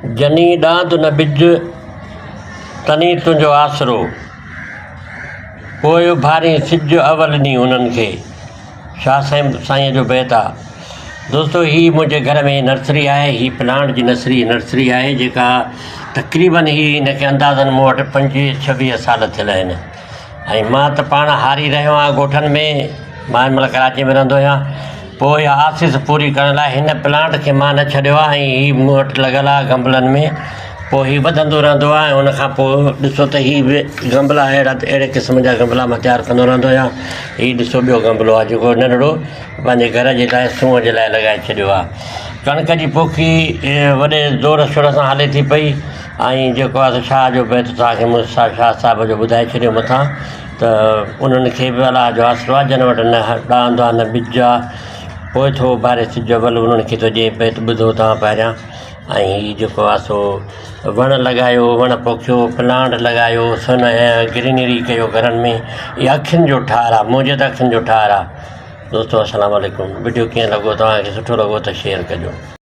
جني ڏاند نه ٻج، تني تنهنجو آسرو. پوء اڀارين سج اول ڏينهن انهن کي. شاهه سائين سائينء جو بيت آ. دوستو هي منهنجي گهر ۾ نرسري آهي هي پلانٽ جي نرسري نرسري آهي جيڪا تقريبن هي هن کي اندازن مون وٽ 25 26 سال ٿيل آهن ۽ مان ته پاڻ هاري رهيو آهيان ڳوٺن ۾ مان هن مهل ڪراچي ۾ رهندو آهيان پوء اها آسيس پوري ڪرڻ لاء هن پلانٽ کي مان نه ڇڏيو آهي ۽ هي مون وٽ لڳل آهي گملن ۾ پوء هي وڌندو رهندو آهي ۽ ان کان پوء ڏسو ته هي به گملا اهڙا اهڙي قسم جا گملا مان تيار ڪندو رهندو آهيان هي ڏسو ٻيو گملو آهي جيڪو ننڍڙو پنهنجي گهر جي لاء سونهن جي لاء لڳائي ڇڏيو آهي ڪڻڪ جي پوکي وڏي زور شور سان هلي ٿي پئي ۽ جيڪو آهي سو شاهه جو بيت توهان کي مون شاهه صاحب جو ٻڌائي ڇڏيو مٿان ته انهن کي به الله جو آسرو آهي جن وٽ نه ڏاند آهي نه ٻج آهي پوء ٿو اڀاري سج اول انهن کي ٿو ڏئي بيت ٻڌو توهان پهريان ۽ هي جيڪو آهي سو وڻ لڳايو وڻ پوکيو پلانٽ لڳايو سن گرينري ڪيو گهرن ۾ اها اکين جو ٺار آهي منهنجي ته اکين جو ٺار آهي دوستو السلام عليڪم وڊيو ڪيئن لڳو توهان کي سٺو لڳو ته شيئر ڪجو.